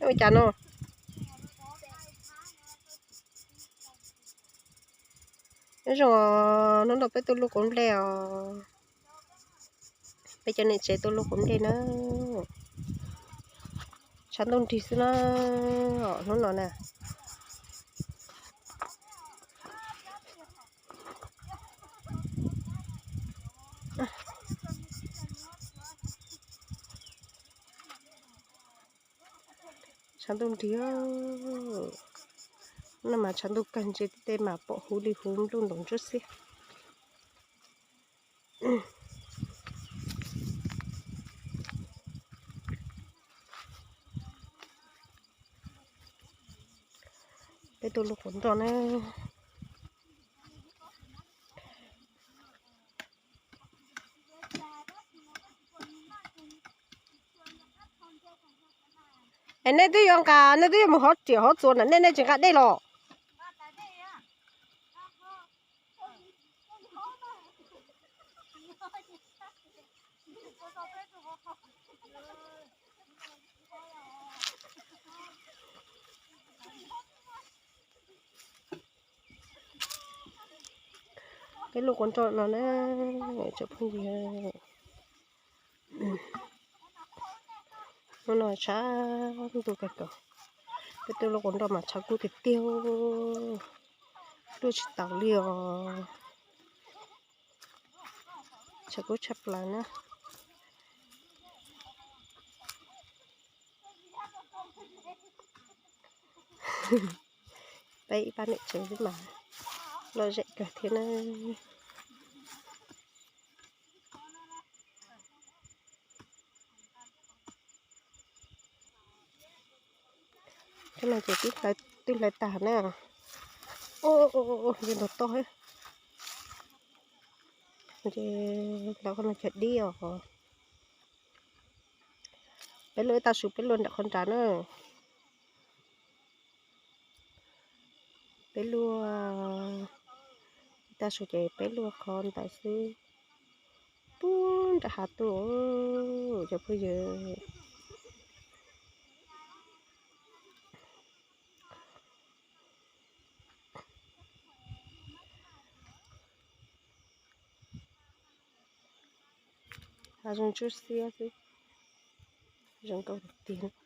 Ua cas no? Nyob zoo, hnub no peb tuaj luaj quav nplej os. Peb cov niam tsev tuaj luaj quav nplej na. Tshav ntuj nrig xwb na, hnub no na. Tshav ntuj nrig, no mas tshav ntuj kawg ntsis tej mas pom huv li huv nplooj ntoos ntsuab xiab. Peb tuaj luaj quav nroj na. Es nej twb yuav nqa, nej twb yuav mus hov riam hov txuas na, nej, nej tsis nqa dej los? Peb luaj quav nroj no na, tsoom phooj ywg. Hnub no tshav ntuj kawg nkaus, peb tuaj luaj quav nroj mas tshav kub tiag tiag, luaj tsis taus li os. Tshav kub tshaj plaws na. Peb ib pab niam tsev xwb mas lom zem kawg thiab na. Cov no ces twb hlawv tag na. Ces nrog toj, ces lawv qhov no cov dib os. Peb luaj ib tag su peb luaj nram qhov nrad na. Peb luaj ib tag su ces peb luaj qhov ntawd xwb. Pub nram hav tuaj, cov phooj ywg. Hav zoov ntsuab xiab xwb, zoo nkauj tiag tiag.